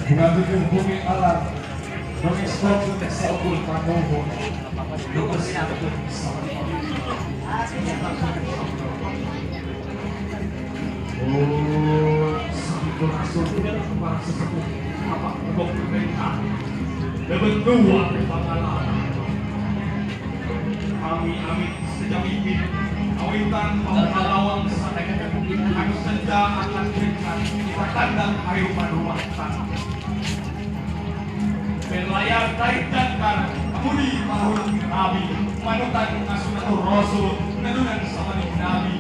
Bunga bumi alam Mengistorkan saukul panuhun Lukas Oh, sampurasun para sesepuh apa kebok mereka Lebentua pangalaman. Kami amit sejak ipin awitan pahalawang sa anu senja akan berikan kita tandang kehidupan rumah tangga. Berlayar dari jangkar kemudi parahulung nabi manutan kasunatul rasul ngadunan sama nabi.